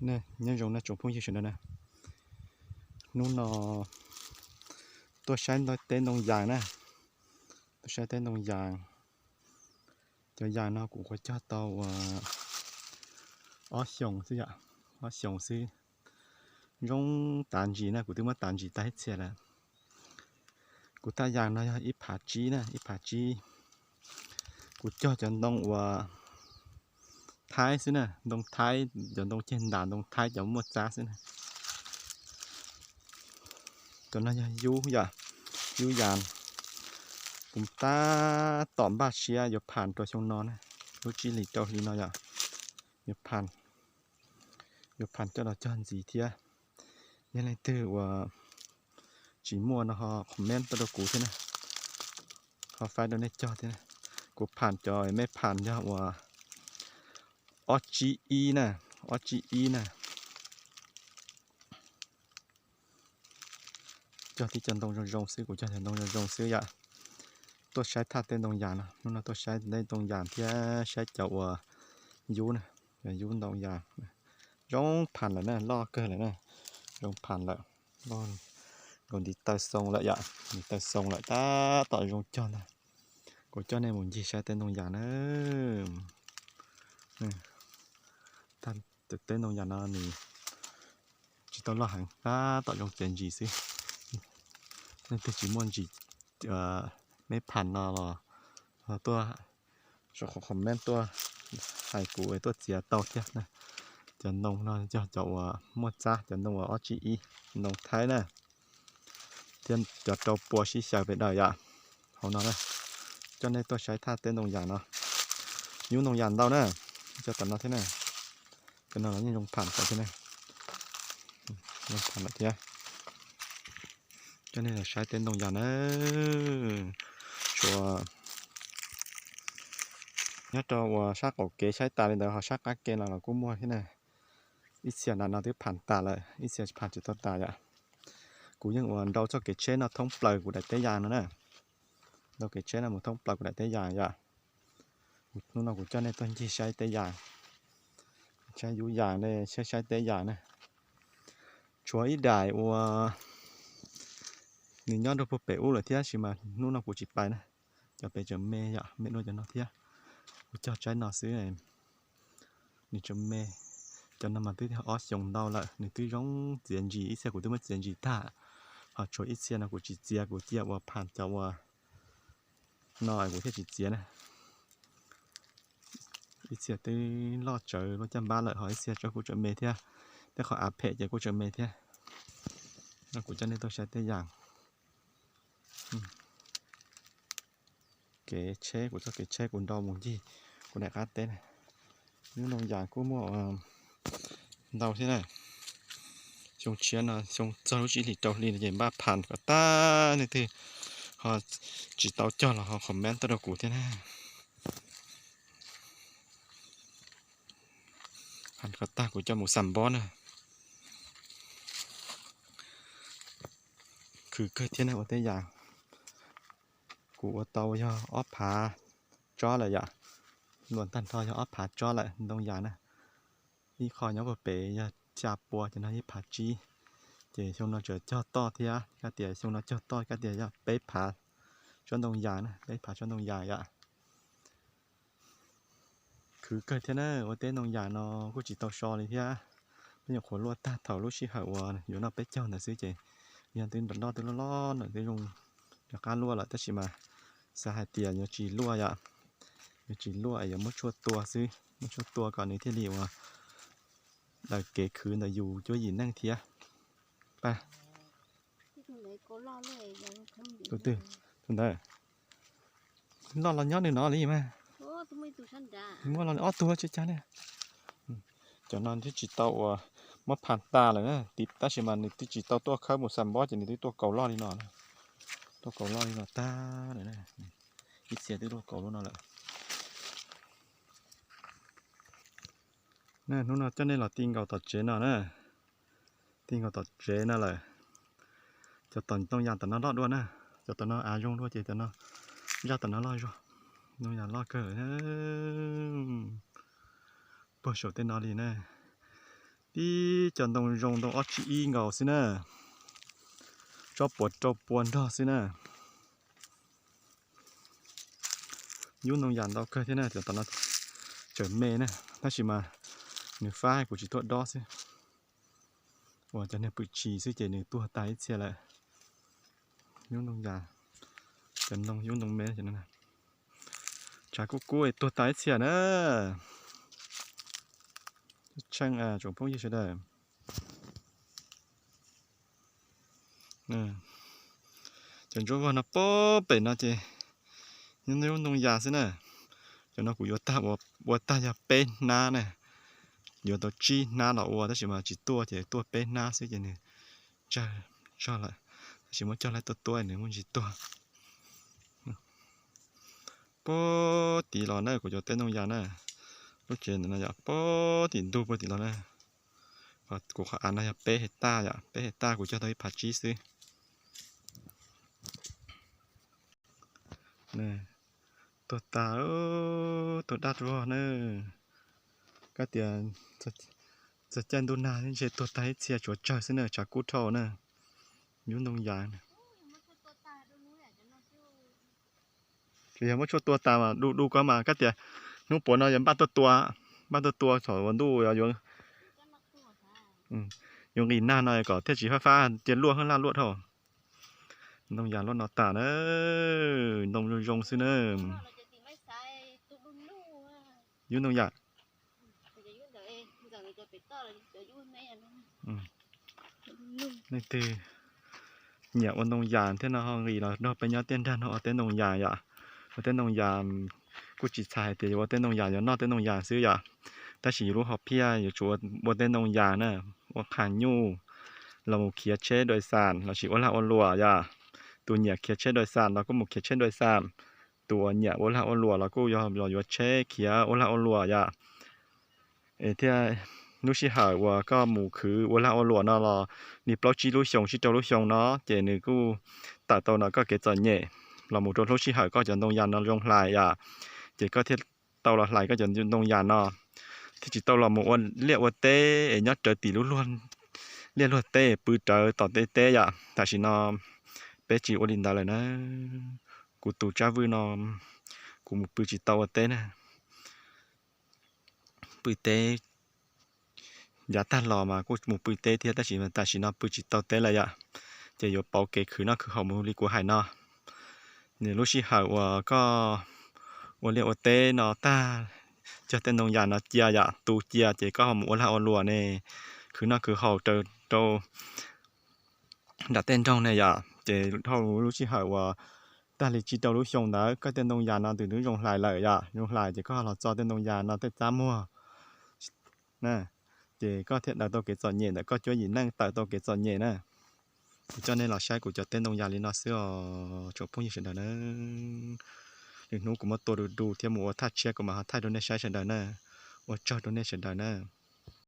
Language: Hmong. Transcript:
Nyob zoo nej tsoom phooj ywg sawv daws na, hnub no tuaj saib teb ntoo yas na, tuaj saib teb ntoo yas. Cov yas no kuv kuj cog tau ua ob xyoos xwb yom, ob xyoos xwb. Zoo tas ntsis na, kuv twb muab tas ntsis tag ib txhia lawm. Kuv thaj yas no yog ib phav tsib na, ib phav tsib. Kuv cog cov ntoo uas Thaib xwb na, ntoo Thaib, cov ntoo ceg ntas ntoo Thaib cov muaj txab xwb na. Cov no yog yub yom, yub yas. Kuv tab tom npaj siab yuav pham rau xyoo no na, lub tsib hlis rau hli no yom, yuav pham, yuav pham coj los cog ntxiv thiab. Yog leej twg uas tsis muaj no ho comment tuaj rau kuv thiab na, ho faib rau nej cog thiab na. Kuv pham cov me pham yog uas ob tsib ib na, ob tsib ib na. Cog tib cov ntoo zoo zoo xwb, kuv cog cov ntoo zoo zoo xwb yom. Tuaj saib thaj teb ntoo yas no, hnub no tuaj saib teb ntoo yas thiab saib cov uas yub na, cov yub ntoo yas. Zoo pham lawm na, loj kawg lawm na, zoo pham lawm. Nkaus ntiv taw xoo lawm yom, ntiv taw xoo lawm tab tom zoo cog ntag. Kuv coj nej mus ncig saib teb ntoo yas na. Teb ntoo yas no nws tsis tau loj heev, tab tom zoo txiav ntsis xwb. Leej twg tsis muaj ntsis me pham no los tuaj saum qhov comment tuaj hais kuv tuaj txiav tau thiab na. Cov ntoo no yog cov uas muaj txab, cov ntoo uas ob tsib ib, ntoo Thaib na, thiab cov rau pua sib xyaw pes daws yom. Hauv no na, coj nej tuaj saib thaj teb ntoo yas no. Yub ntoo yas ntau na, cov tom no thiab na. Cov no los yeej zoo pham tau thiab na, zoo pham lawm thiab. Coj nej los saib teb ntoo yas na. Tshuav nyob rau uas sab qaum kev saib tas li ntawd ho sab qab kev los los kuj muaj thiab na. Ib txhia no twb pham tas lawm, ib txhia pham tsis tau tas yom. Kuv yeej uas nrau txoj kev tsheb no thoob plaws kuv daim teb yas no na. Nrau kev tsheb no mus thoob plaws kuv daim teb yas yom. Hnub no kuv coj nej tuaj ncig saib teb yas, saib yub yas, saib saib teb yas na. Tshuav ib daim uas nws nyob rau puag pem ub lawm thiab sis mas hnub no kuv tsis pais na. Cov pem tseem me yom, me dua cov no thiab. Kuv cog tsaib no xwb, nws tseem me. Cov no mas twb ob xyoos ntau lawm, nws twb zoo txiav ntsis, ib txhia kuv twb muab txiav ntsis tag, ho tshuav ib txhia no kuv tsis txiav, kuv cia uas pham cov uas no kuv thiaj tsis txiav na. Ib txhia twb loj tsawv lub caj npab lawm, ho ib txhia tseem kuj tseem me thiab, tej qhov av phem ces kuj tseem me thiab. No kuv coj nej tuaj saib teb yas. Kev tsheb, kuv txoj kev tsheb kuv nrau mus ncig kuv daim qab teb na. Yub ntoo yas kuj muaj ntau thiab na. Xyoo tshiab no, xyoo txog lub tsib hlis rau hli no ces npaj pham kom tag, leej twg ho tsis tau cog los ho comment tuaj rau kuv thiab na. Pham kom tag kuv coj mus xam npob na. Khwv kawg thiab na ua teb yas. Kuv ua tau yog ob phav tsob lawm yom. Luam tag nrho yog ob phav tsob lawm ntoo yas na. Ib qho nyob puag pem yog xya pua, ces no ib phav tsib. Ces xyoo no tseem cog toj thiab, koj tias xyoo no cog toj, koj tias yog peb phav tsob ntoo yas na, peb phav tsob ntoo yas yom. Khwv kawg thiab na, ua teb ntoo yas no kuj tsis tau so li thiab. Peb nyuam qhuav luaj tag thaum lub sij hawm uas yuav noj peb caug ntawd xwb ces yog twb nrov nroj twb loj loj ntawm twb zoo rov qab luaj lawm, tab sis mas xav hais tias yuav tsis luaj yom, yuav tsis luaj es yuav muab tshuaj tua xwb, muab tshuaj tua kom nws thiaj li uas daws kev khwv ntawm yus cuab yim neej thiab. Pa, tus twg, tus ntawd loj los nyob nws no li mas. Muaj los ob tug tseb cag ne. Cov no twb tsis tau uas muab pham tas lawm na, tab sis mas nws twb tsis tau tuaj khawb mus xam npob ces nws twb tuaj kaus loj li no, tuaj kaus loj li no tag lawm. Ib txhia twb tuaj kaus loj no lawm. Hnub no coj nej los ti nkaus tom tsev no na, ti nkaus tom tsev no lawm. Cov tom ntoo yas tom no loj dua na, cov tom no av zoo dua ces cov no, zaj tom no loj zog, ntoo yas loj kawg. Puag saum tej no li na, Tib co ntoo zoo ntoo ob tsib ib nkaus xwb na. Tsob puas rau pua nrog xwb na. Yub ntoo yas ntau kawg thiab na, cov tom no tseem me na, tab sis mas nws fab kuv tsis tuaj dob xwb. Uas cov niag pwm tshis xwb ces nws tuag tag ib txhia lawm. Yub ntoo yas, cov ntoo yub ntoo me, tshav kub kub tuag tag ib txhia na. Tshee tsoom phooj ywg sawv daws. Cov ntsuab vog no puag pem no ces yub ntoo yas xwb na. Cov no kuv yuav tag, ua tag yog peb hnab na. Yuav tau tsib hnab los ua tab sis mas tsis tuaj ces tuaj peb hnab xwb ces nws tsawg zog lawm. Tab sis muab coj laib tuaj tuab nws muaj ntsis tuag. Puag tim los na kuv cov teb ntoo yas na, lub tsev ntawm no yom, puag tim ntug puag tim los na. Kuv qhov av no yog peb hais taj yom, peb hais taj kuv cog tau ib phav tsib xwb. Tuag tag, tuag daj vog na. Kab tias txog caij ntuj nag ntshe tuag tag ib txhia, tshuav tsawg xwb na, tshav kub dhau na. Yub ntoo yas. Tsuas yog muab tshuaj tua tas mas du du ko mas kab tias hnub puav no yuav npaj tuaj tua, npaj tuaj tua thaum ua ntuj yuav, yuav nqis nag no kom thiaj tsis fab fab cia luaj hwb laj luaj dhau. Ntoo yas luaj no tas na, ntoo zoo zoo xwb na. Yub ntoo yas. Leej twg nyiam ua ntoo yas thiab no ho nqis los nrog peb nyob tiaj nrag no ua teb ntoo yas yom. Ua teb ntoo yas kuj tsis txhais hais tias yuav ua teb ntoo yas yuav noj teb ntoo yas xwb yom. Tab sis yus lub hom phiaj yuav tsum ua teb ntoo yas na, ua qhas nyuj los mus khiav tsheb dais xas lossis ua lag ua luam yom. Tus nyiam khiav tsheb dais xas los kuj mus khiav tsheb dais xas, tus uas nyiam ua lag ua luam los kuj yog los yuav tsheb khiav ua lag ua luam yom. Es thiaj lub sij hawm uas koj mus khwv ua lag ua luam no los li plaub tsib lub xyoo tsib rau lub xyoo no ces nws kuj tawm tau no koj kev txom nyem los mus rau lub sij hawm koj cov ntoo yas no zoo hlais yom. Ces koj thiaj tau los hlais koj cov ntoo yas no, thiaj tsis tau los mus ua liaj ua teb es nyob rawv tim lub liaj luag teb pw rawv tom tej teb yom. Tam sim no peb tsis ua li ntawd lawm na. Kuv tus tsab vwj no kuv mus pw tsis tau ua teb na. Pw teb, yav tag los mas kuj mus pw teb thiab tab sis tam sim no pw tsis tau teb lawm yom. Ces yuav pauv kev khwv noj khwv haus mus li kuv hais no. Nws lub sij hawm uas koj ua liaj ua teb no tag, cog tej ntoo yas no cia yom, tu cia ces koj ho mus ua lag ua luam ne, khwv noj khwv haus rau nram tej nroog ne yom. Ces dhau lub sij hawm uas tag li tsib rau lub xyoo ntawd koj tej ntoo yas no twb zoo hlais lawm yom, zoo hlais ces koj ho los txo tej ntoo yas no tej txab muag na, ces koj thiaj daws tau kev txom nyem ntawm koj cuab yim neej, tawm tau kev txom nyem na. Kuv coj nej los saib kuv cov teb ntoo yas li no xwb os tsoom phooj ywg sawv daws na. Lwm hnub kuv muab tua du du thiab mus ua thaj tshiab kuv mam ho thaij rau nej saib sawv daws na. Ua tsaug rau nej sawv daws na.